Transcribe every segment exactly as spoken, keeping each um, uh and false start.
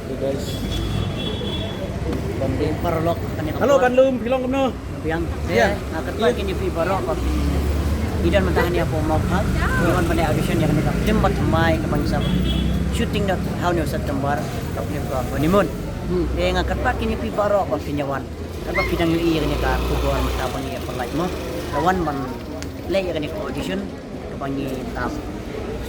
Hey guys. Paralok, kane ka Hello, por. Ban lum, phi long kumno? Biang. Yeah. Eh, nga katba kine phi baroh ba phi don mynta hangne hapoh Mawkhar. Phi wan ban leh audition ïa kane ka film ba thymmai kaba ngi sa shooting da ha u September, ka film ka Honeymoon. Hmm. Eh, nga katba kine phi baroh ba phin ïa wan. Katba phi dang ïohi ïa kane ka khubor mynta ba ngi ïa pynlait mo. Ka wan ban leh ïa kane ka audition kaba ngi tap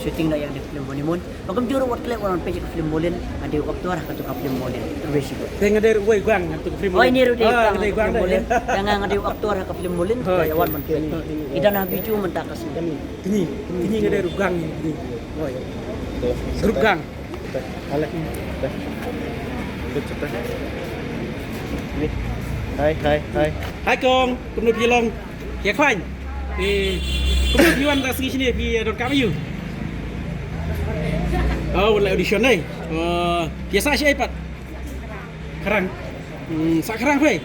shooting da ïa kane ka film Honeymoon. Ba kumjuh ruh wat klet wan peit ïa ka film Mulin, nga dei u actor ha kato ka film Mulin. Terima kasih. Te nga dei ruh uwei u gang ha kato ka film Mulin. Oh, ini ruh dei u gang ha kato ka film Mulin. Te nga, nga dei u actor ha ka film Mulin. Oh, ïa wan ban peit. Ïa. Ïa. Ïa. Ïa. Ïa. Ïa. Ïa. Ïa. Ïa. Kini, kini, kini nga dei ruh gang ni. Oh, ïa. Grup gang. Hai, hai, hai. Hai kong, kumno phi long? Ïa khwaiñ. Eh, kumno phi wan da sngi shane phi, eh, donkam aiu? Oh, wan leh audition eh. Oh, phi sah shaei pat? Khrang. Hmm, sah Khrang phi?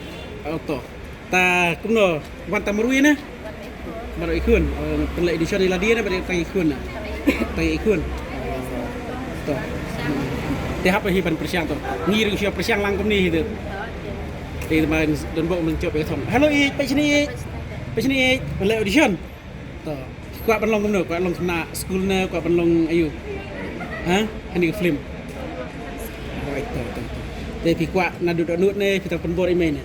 Oh, to. Ta kumno, wan tang marwei ne? Baroh i khun. Oh, pynleh audition ïa lade ne, baroh tang i khun ne? Tang i khun. To. Te hap hi ban pyrshang to. Ngi ruh shu pyrshang lang kumne hi te. Te ma don bok mynjop ïa ka thong. Hello i, peit shane i. Peit shane i. Pynleh audition. To. Kwah ban long kumno, kwah long khynnah skul ne, kwah ban long aiu? Ha? Kane ka film. Right, to, to, to. Te phi kwah naduh dohnud ne, phi tang pynbor ïa i mei ne?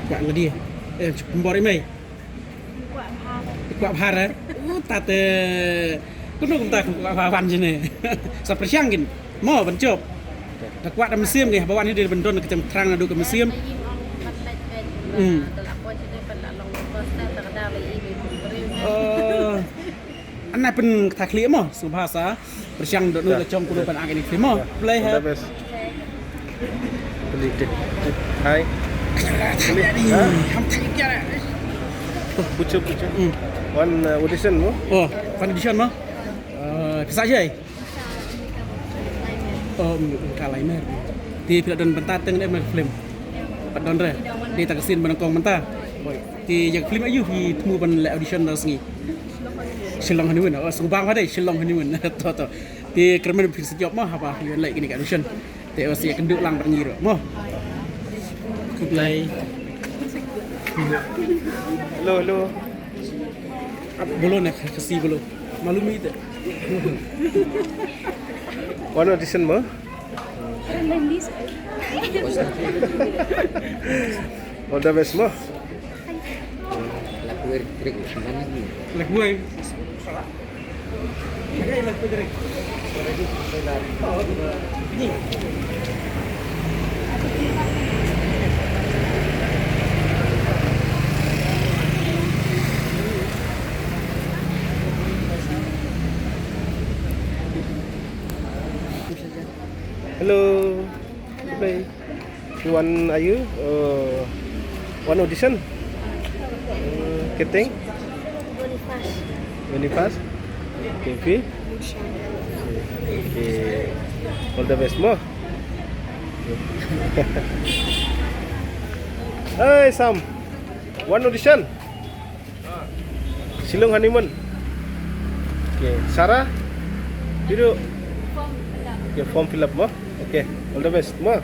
Kwah lade. Eh, pynbor ïa i mei. Kwah bha re. U ta te. Kumno kumta kwah bha ban jine. Sa pyrshang kin. Mo ban jop. Da kwah da mynsiem ki haba wan hi dei ban don ka jam thrang naduh ka mynsiem. Hmm. Oh. Ana pyn kata khlieh mo, sngewbha sa. Pyrshang dohnud la jong kumno ban act ïa kane mo. Play ha. All the best. Hi. Ha? Pucho, pucho. Hmm. Wan, uh, audition mo? Oh, wan audition mo? Uh, pisa jai? Oh, um, ka lai mer. Te phi la don bynta teng ne mer film. Pat don re. Dei ta ka sien ba nyngkong mynta. Te ïa ka film aiu phi thmu ban leh audition da sngi? Shillong Honeymoon. Oh, sngewbha dei Shillong Honeymoon. To, to. Te kyrmen phi sa jop mo haba phi leh kine ki audition. Te oh sa ïakynduh lang bad ngi ruh mo. Khublei. Hello, hello. Ap bolo ne kasi bolo. Malum ite. Wan audition mo? All the best mo. Lagu Eric, Eric, mana ni? Lagu ai. Hello. Hello. Hi. Wan aiu? Uh, wan audition? Uh, kyrteng? Boniface. Boniface? K P? Musa. Okay. All the best mo. Hey Sam. Wan audition? Shillong Honeymoon. Okay, Sarah? Phi ruh? Okay, form fill up mo. Okay, all the best mo.